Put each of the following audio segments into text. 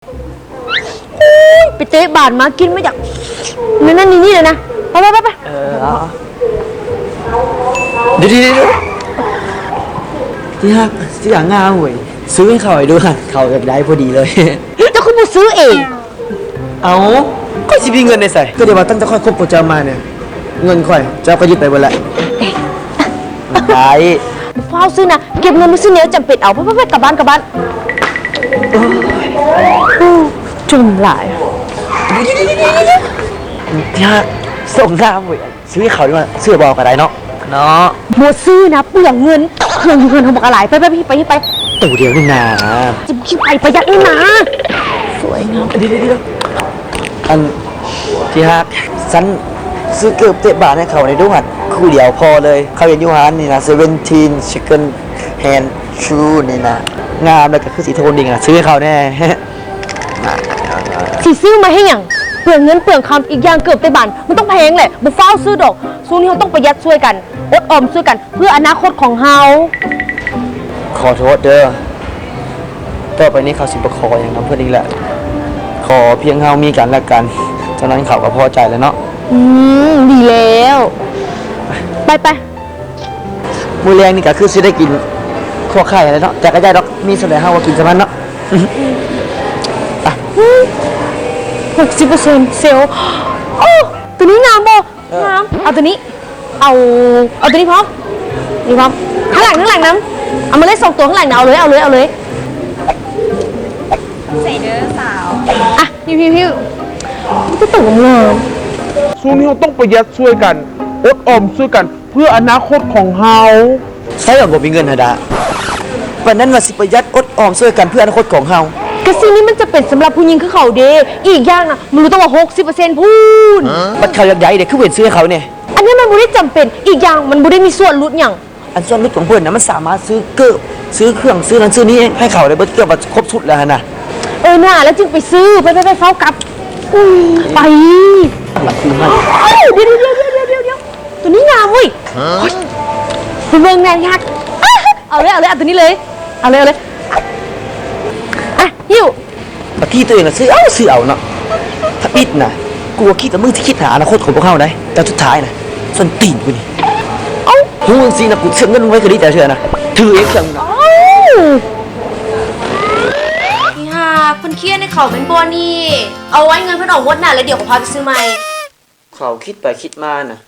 ໂອ້ຍ ໄປເຕະບານມາ ກິ່ນມາຈາກນັ້ນໆ ນີ້ໆ ແລ້ວນະ. ໄປໆໆໆ ເອີ ເອົາ ດຽວໆໆ ທີ່ຮັກ ເສື້ອງາມເວີຍ ຊື້ໃຫ້ຂ້ອຍໃຫ້ດູຫັ້ນ ເຂົ້າກັບໄດ້ພໍດີເລີຍ. ເຈົ້າຄືບໍ່ຊື້ເອງ? ເອົ້າ ຂ້ອຍຊິມີເງິນໄດ້ໃສ? ກໍໄດ້ວ່າຕັ້ງແຕ່ຂ້ອຍຄົບພວກເຈົ້າມານີ້ ເງິນຂ້ອຍເຈົ້າກໍຍຶດໄປເບິດແລ້ວ. ໄດ້ ຟ້າວຊື້ນະ ເກັບເງິນໄວ້ຊື້ແນວຈຳເປັນເອົາ. ໄປໆໆ ກັບບ້ານ ກັບບ້ານ. ໂອ້ຍ ຈົນຫຼາຍ. ທີ່ຮັກ ສົ່ງງາມເວີຍ ຊື້ໃຫ້ເຂົາດີກວ່າ ຊື້ບໍ່ເອົາກໍໄດ້ເນາະ ເນາະ. ບໍ່ຊື້ນະ ເປືອງເງິນ ເຄື່ອງຢູ່ເຮືອນເຮົາບັກຫຼາຍ. ໄປໆໆ ໄປ ໄປ ໂຕດຽວນີ້ນາ ຊິໄປປະຢັດນີ້ນາ. ສວຍງາມ ດຽວໆໆ ອັນ ທີ່ຮັກ ຊັ້ນຊື້ເກີບເຕະບານໃຫ້ເຂົາແດ່ດູຫັ້ນ ຄູ່ດຽວພໍເລີຍ. ເຂົາເຫັນຢູ່ຮ້ານນີ້ນະ Seventeen Second Hand Shoe ນີ້ນະ ງາມ ແລ້ວກໍຄືຊິໂທນດີນະ ຊື້ໃຫ້ເຂົາແດ່. ຊິຊື້ມາເຮັດຫຍັງ? ເປືອງເງິນເປືອງຄຳ. ອີກຢ່າງເກີບເຕະບານມັນຕ້ອງແພງແຫຼະ ບໍ່ຟ້າວຊື້ດອກ. ຊ່ວງນີ້ເຮົາຕ້ອງປະຢັດຊ່ວຍກັນ ອົດອອມຊ່ວຍກັນ ເພື່ອອະນາຄົດຂອງເຮົາ. ຂໍໂທດເດີ ຕໍ່ໄປນີ້ເຂົາຊິບໍ່ຂໍຫຍັງນຳເພິ່ນອີກແລ້ວ. ຂໍພຽງເຮົາມີກັນແລະກັນ ເທົ່ານັ້ນເຂົາກໍພໍໃຈແລ້ວເນາະ. ອືມ ດີແລ້ວ ໄປໆ. ມື້ແລງນີ້ກໍຄືຊິໄດ້ກິນຂົ້ວໄຂ່ແລ້ວເນາະ ແຕ່ກໍຢ່າດອກ ມີສ່ຳໃດເຮົາກໍກິນສ່ຳນັ້ນເນາະ. ອືມ ຫົກສິບເປີເຊັນເຊວ. ໂອ້ ໂຕນີ້ງາມບໍ່? ເອີ ງາມ ເອົາໂຕນີ້ ເອົາ ເອົາໂຕນີ້ພ້ອມ ນີ້ພ້ອມ. ທາງຫຼັງ ທາງຫຼັງນຳ ເອົາມາເລີຍ ສອງໂຕທາງຫຼັງນະ ເອົາເລີຍ ເອົາເລີຍ. ໃສ່ເດີສາວ ອ່ະ ຫິ້ວໆໆ ມີແຕ່ໂຕງາມ. ຊ່ວງນີ້ເຮົາຕ້ອງປະຢັດຊ່ວຍກັນ ອົດອອມຊ່ວຍກັນ ເພື່ອອະນາຄົດຂອງເຮົາ. ໃຊ້ວ່າບໍ່ມີເງິນຫັ້ນດາ ປານນັ້ນວ່າຊິປະຢັດອົດອອມຊ່ວຍກັນເພື່ອອະນາຄົດຂອງເຮົາ. ກະສິ່ງນີ້ມັນຈຳເປັນສຳລັບຜູ້ຍິງຄືເຂົາເດ. ອີກຢ່າງນະ ມັນຮູ້ຕ້ອງວ່າຫົກສິບເປີເຊັນພຸ້ນ. ບັດເຂົາຢາກໄດ້ເດ ຄືບໍ່ເຫັນຊື້ໃຫ້ເຂົາແດ່? ອັນນີ້ມັນບໍ່ໄດ້ຈຳເປັນ. ອີກຢ່າງມັນບໍ່ໄດ້ມີສ່ວນຫຼຸດຫຍັງ. ອັນສ່ວນຫຼຸດຂອງເພິ່ນນະ ມັນສາມາດຊື້ເກີບ ຊື້ເຄື່ອງ ຊື້ນັ້ນຊື້ນີ້ໃຫ້ເຂົາໄດ້ເບິດ ເກືອບວ່າຄົບຊຸດແລ້ວຫັ້ນນະ. ເອີນາ ແລ້ວຈຶ່ງໄປຊື້. ໄປໆໆ ຟ້າວກັບ. ອືມ ໄປ. ດຽວໆໆ ໂຕນີ້ງາມເວີຍ. ຮະ? ໂອ້ຍ ໄປເບິ່ງແນ່ ທີ່ຮັກ. ເອົາເລີຍ ເອົາເລີຍ ເອົາໂຕນີ້ເລີຍ. ເອົາເລີຍ ເອົາເລີຍ. ອ່ະ ຫິ້ວ. ບັກກີ້ໂຕເອງນະ ຊື້ເອົາ ຊື້ເອົາເນາະ. ທຳອິດນະ ກູວ່າຄິດວ່າມຶງຊິຄິດຫາອະນາຄົດຂອງພວກເຮົາໄດ໋ ແຕ່ສຸດທ້າຍນະ ສົ້ນຕີນກູນີ້. ເອົ້າ ຮູ້ຈັ່ງຊີ້ນະ ກູເຊື່ອເງິນມຶງໄວ້ກໍດີແຕ່ເທື່ອນະ ຖືເອງເຊື່ອມຶງນະ. ເອົ້າ ອີຫ່າ ເພິ່ນຄຽນໃຫ້ເຂົາແມ່ນບໍ່ນີ້? ເອົາໄວ້ເງິນເພິ່ນອອກໝົດນະ ແລ້ວດຽວຂ້ອຍພາໄປຊື້ໃໝ່. ເຂົາຄິດໄປຄິດມານະ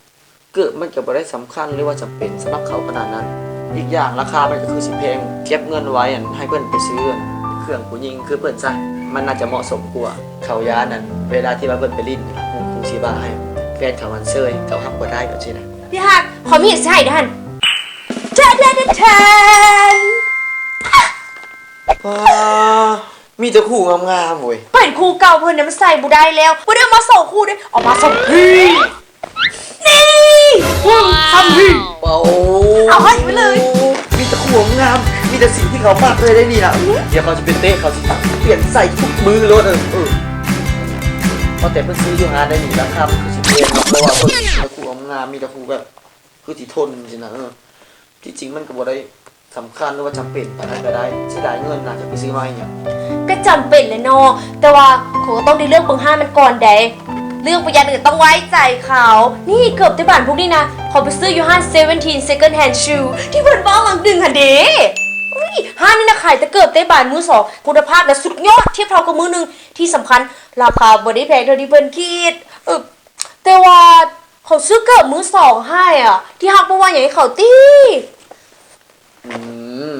ເກີບມັນກໍບໍ່ໄດ້ສຳຄັນ ຫຼືວ່າຈຳເປັນສຳລັບເຂົາຂະໜາດນັ້ນ. ອີກຢ່າງລາຄາມັນກໍຄືຊິແພງ. ເກັບເງິນໄວ້ ອັນ ໃຫ້ເພິ່ນໄປຊື້ ອັນ ເຄື່ອງຜູ້ຍິງຄືເພິ່ນຊະ ມັນໜ້າຈະເໝາະສົມກວ່າ. ເຂົາຢ້ານ ອັນ ເວລາທີ່ວ່າເພິ່ນໄປຫຼິ້ນ ໝູ່ຄູ່ຊິວ່າໃຫ້ແຟນເຂົາຫັ້ນເຊີຍ ເຂົາຮັບບໍ່ໄດ້ ແບບຊີ້ນະ. ທີ່ຮັກ ຂໍມີຫຍັງຊິໃຫ້ເດີຫັ້ນ. ແທນ ແທນ ແທນ. ວ້າ ມີແຕ່ຄູ່ງາມໆເວີຍ. ເປັນຄູ່ເກົ່າເພິ່ນນະ ມັນໃສ່ບໍ່ໄດ້ແລ້ວ. ບໍ່ໄດ້ເອົາມາສອງຄູ່ເດ້ ເອົາມາສອງທີ່. ນີ້ ປຶ້ງ ສາມທີ່. ໂອ້ ເອົາໃຫ້ໄປເລີຍ. ມີແຕ່ຄູ່ງາມ ມີແຕ່ສິ່ງທີ່ເຂົາມັກເລີຍໄດ໋ນີ້ນະ. ດຽວເຂົາຊິໄປເຕະ ເຂົາຊິປ່ຽນໃສ່ທຸກມື້ໂລດ. ເອີ ເອີ ວ່າແຕ່ເພິ່ນຊື້ຢູ່ຮ້ານໃດນີ້ ລາຄາມັນຄືຊິແພງເນາະ ເພາະວ່າເພິ່ນມີແຕ່ຄູ່ງາມ ມີແຕ່ຄູ່ແບບ ຄືຊິທົນຈັ່ງຊີ້ນະ. ເອີ ທີ່ຈິງມັນກໍບໍ່ໄດ້ສຳຄັນ ຫຼືວ່າຈຳເປັນປານນັ້ນກໍໄດ້. ເສຍດາຍເງິນນະ ຈະໄປຊື້ມາເຮັດຫຍັງ? ກໍຈຳເປັນແຫຼະເນາະ ແຕ່ວ່າຂ້ອຍກໍຕ້ອງໄດ້ເລືອກເບິ່ງຮ້ານມັນກ່ອນເດ້. ເລື່ອງປະຢັດນີ້ກໍຕ້ອງໄວ້ໃຈເຂົາ. ນີ້ເກີບເຕະບານພວກນີ້ນະ ຂ້ອຍໄປຊື້ຢູ່ຮ້ານ Seventeen Second Hand Shoe ທີ່ເພິ່ນເວົ້າຫວ່າງໜຶ່ງຫັ້ນເດ້. ອຸ້ຍ ຮ້ານນີ້ນະຂາຍແຕ່ເກີບເຕະບານມືສອງ ຄຸນນະພາບນະສຸດຍອດ ທຽບເທົ່າກັບມືໜຶ່ງ. ທີ່ສຳຄັນລາຄາບໍ່ໄດ້ແພງເທົ່າທີ່ເພິ່ນຄິດ. ເອີ ແຕ່ວ່າ ເຂົາຊື້ເກີບມືສອງໃຫ້ອະ ທີ່ຮັກບໍ່ວ່າຫຍັງໃຫ້ເຂົາຕິ? ອືມ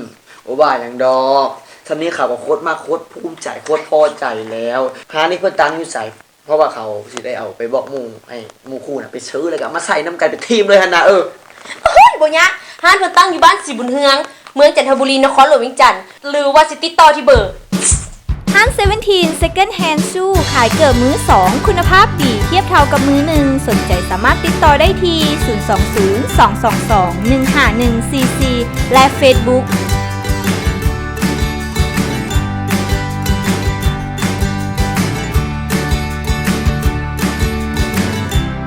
ບໍ່ວ່າຫຍັງດອກ. ຊ່ຳນີ້ເຂົາກໍໂຄດມັກ ໂຄດພູມໃຈ ໂຄດພໍໃຈແລ້ວ. ຮ້ານນີ້ເພິ່ນຕັ້ງຢູ່ໃສ? ເພາະວ່າເຂົາຊິໄດ້ເອົາໄປບອກໝູ່ ໃຫ້ໝູ່ຄູ່ນະໄປຊື້ ແລ້ວກໍເອົາມາໃສ່ນຳກັນເປັນທີມເລີຍຫັ້ນນະ. ເອີ ໂອ້ຍ ບໍ່ຍາກ. ຮ້ານເພິ່ນຕັ້ງຢູ່ບ້ານສີບຸນເຮືອງ ເມືອງຈັນທະບູລີ ນະຄອນຫຼວງວຽງຈັນ ຫຼືວ່າຊິຕິດຕໍ່ທີ່ເບີ ຮ້ານ Seventeen Second Hand Shoe ຂາຍເກີບມືສອງ ຄຸນນະພາບດີ ທຽບເທົ່າກັບມືໜຶ່ງ. ສົນໃຈສາມາດຕິດຕໍ່ໄດ້ທີ່ ສູນສອງສູນ ສອງສອງສອງ ໜຶ່ງຫ້າໜຶ່ງສີ່ສີ່ ແລະ Facebook